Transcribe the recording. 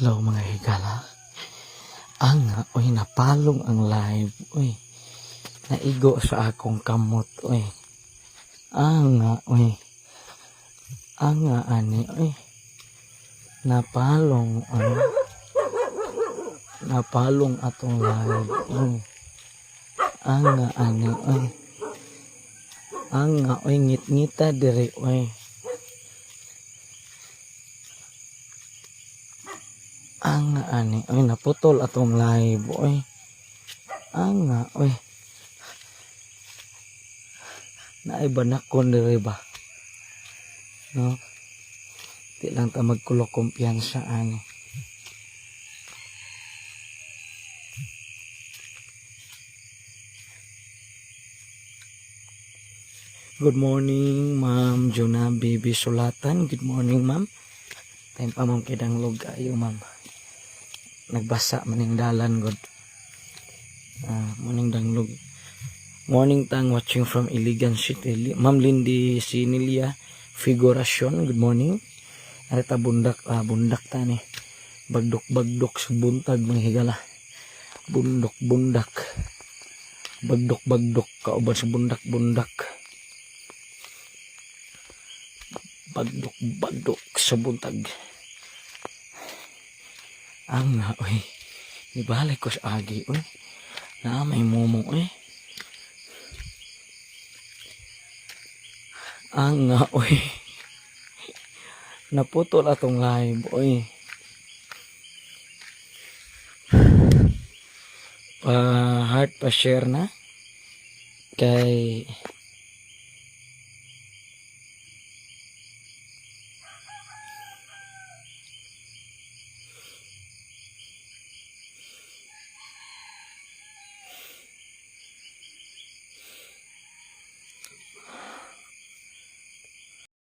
Hello, mga higala. Ang oy, napalong ang live. Oy. Naigo sa akong kamot, oy. Ang oy. Ang ani, oy. Napalong, oy. Napalong atong live, oy. Ang ani, oy. Ang oy, ngit-ngita diri, oy. Ang ani, oy, naputol atong live, oy. Ang oy. Naay banakon diri ba? No? Di lang ta magkulok kumpiyansa ani. Good morning, Ma'am Jonah Bibi Sulatan. Good morning, ma'am. Time pa, ma'am, kay danglog ayo, ma'am. Nagbasa maning dalan god. Ah, morning danglog. Morning tang watching from Iligan City. Ma'am Lindy Sinilia Figuracion. Good morning. Arita bundak, ah, bundak ta ni. Bagdok bagdok sa buntag, mga higala. Bundok bundak. Bagdok bagdok kauban sa bundak bundak. Bagdok bagdok sa buntag. Ang nga, oy. Nibalik ko sa agi, oy. Na may mumo, oy. Ang nga, oy. Naputol atong live, oy. Pa heart, pa share na. Kay